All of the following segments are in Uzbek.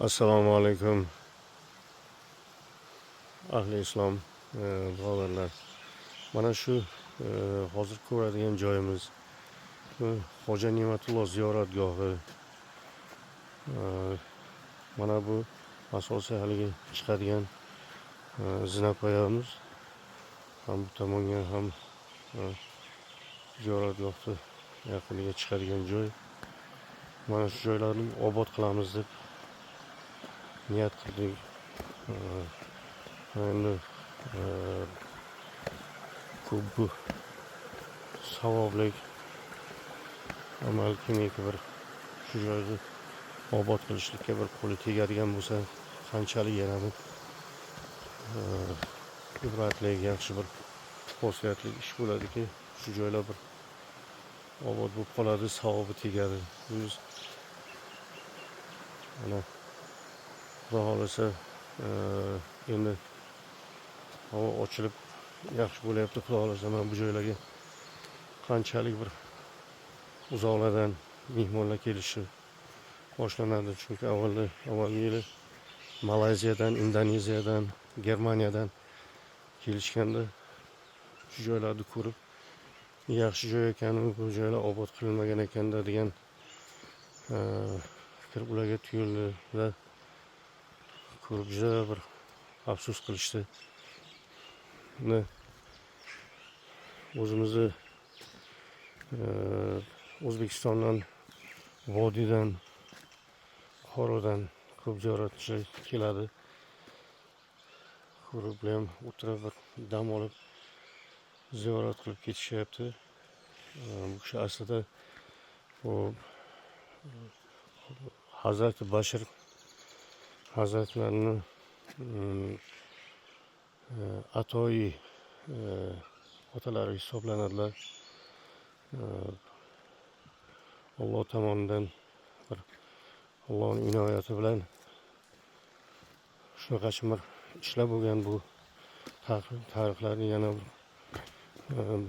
Assalomu alaykum, ahli islom, birodarlar. Mana shu hozir ko'radigan joyimiz bu Hoja Ne'matullo ziyoratgohi. Mana bu asosiy haligi chiqadigan zinapoyamiz. Ham bu tomonga, ham ziyoratgohni yaqiniga chiqadigan joy. Mana shu joylarni obod qilamiz deb niyat qildik. Endi ko'p bu savobli amal, kimiki bir shu joyni obod qilishlikka bir qo'li tegadigan bo'lsa, qanchalik yana bir ibratli, yaxshi bir xosiyatli ish bo'ladiki, shu joylar bir obod bo'lib qoladi, savobi tegadi. Biz mana, xudo xohlasa, endi havo ochilib, yaxshi bo'lyapti. Xudo xohlasa, mana bu joylarga qanchalik bir uzoqlardan mehmonlar kelishi boshlanadi, chunki avvalda, avvalgi yili Malayziyadan, Indoneziyadan, Germaniyadan kelishganda shu joylarni ko'rib, yaxshi joy ekan, bu joylar obod qilinmagan ekanda degan fikr ularga tuyuldi va ko'rib juda bir afsus qilishdi. Buni o'zimizni O'zbekistondan, vodiydan, Buxorodan ko'p ziyoratchilar keladi, ko'rib, bular ham o'tirib, bir dam olib, ziyorat qilib ketishyapti. Bu kishi aslida bu Hazrati Bashir hazratlarini atoyi otalari hisoblanadilar. Alloh tomonidan bir, Allohning inoyati bilan shunaqasi bir ishlar bo'lgan. Bu tarixlarni yana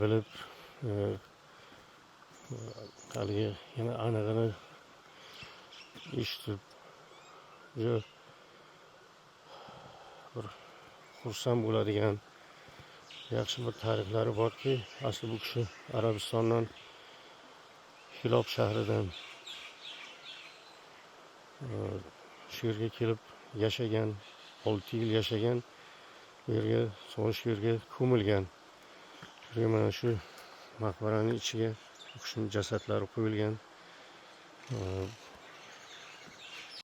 bilib, haligi yana anig'ini eshitib, juda bir xursand bo'ladigan yaxshi bir tarixlari borki, asli bu kishi Arabistondan, Hilob shahridan shu yerga kelib yashagan, 6 yil yashagan bu yerga, so'ng shu yerga ko'milgan. Shu yerga, mana shu maqbarani ichiga u kishini jasadlari qo'yilgan.